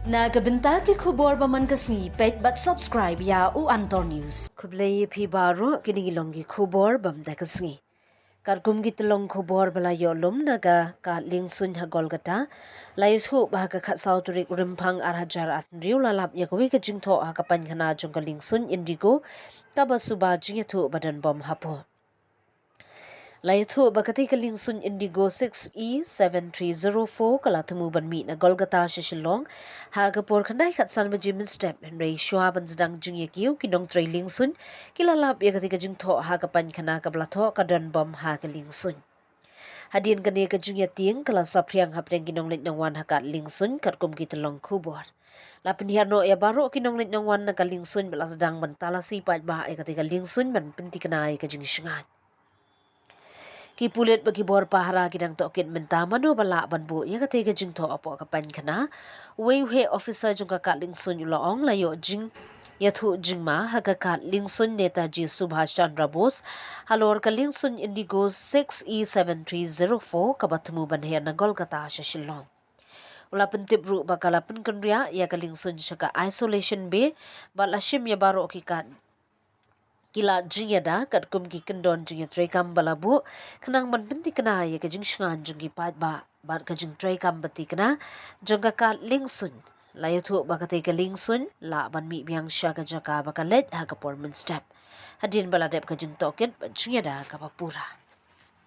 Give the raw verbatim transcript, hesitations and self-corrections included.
Na ka bynta ki khubor ba man ka sngi, peit bad subscribe ïa U Antor News. Khublei ïa phi baroh, kine ki long ki khubor ba man ka sngi. Katkum ki tyllong khubor ba la ïoh lum na ka kad liengsuiñ ha Kolkata, la ïathuh ba ha ka khatsaw tarik Rymphang ar hajar arphew hynriew la lap ïa kawei ka jingthoh ha ka paikhana jong ka liengsuiñ Indigo kaba suba jingïathuh ba don bom hapoh. La ïathuh ba katei ka liengsuiñ Indigo six E seven three zero four ka la thmu ban mih na Kolkata sha Shillong ha ka por khyndai khatsan baje mynstep, hynrei shuwa ban sdang jingïakiew, ki nongtrei liengsuiñ ki la lap ïa katei ka jingthoh ha ka paikhana kaba la thoh ka don bom ha ka liengsuiñ. Hadien kane ka jingïatieng ka la saphriang hapdeng ki nongleit nongwan ha kad liengsuiñ katkum ki tyllong khubor. La pynhiar noh ïa baroh ki nongleit nongwan na ka liengsuiñ bad la sdang ban talasi paidbah ïa katei ka liengsuiñ ban pyntikna ïa ka jingshngaiñ. Ki pulit bad ki bor pahara ki dang tohkit mynta mano ba lah ban buh ïa katei ka jingthoh hapoh ka paikhana. Uwei u heh officer jong ka kad liengsuiñ u la ong la ïoh jingïathuh jingma ha ka kad liengsuiñ Netaji Subhash Chandra Bose halor ka liengsuiñ Indigo six E seven three zero four kaba thmu ban her na Kolkata sha Shillong. U la pyntip ruh ba ka la pynkynriah ïa ka liengsuiñ sha ka Isolation Bay bad la shim ïa baroh ki kad ki lad jingïada katkum ki kyndon jingïatreikam ba la buh khnang ban pyntikna ïa ka jingshngaiñ jong ki paidbah bad ka jingtreikam ba tikna jong ka kad liengsuiñ. La ïathuh ba katei ka liengsuiñ lah ban mih biang sha ka jaka ba ka leit ha ka por mynstep, hadien ba la dep ka jingtohkit bad jingïada kaba pura.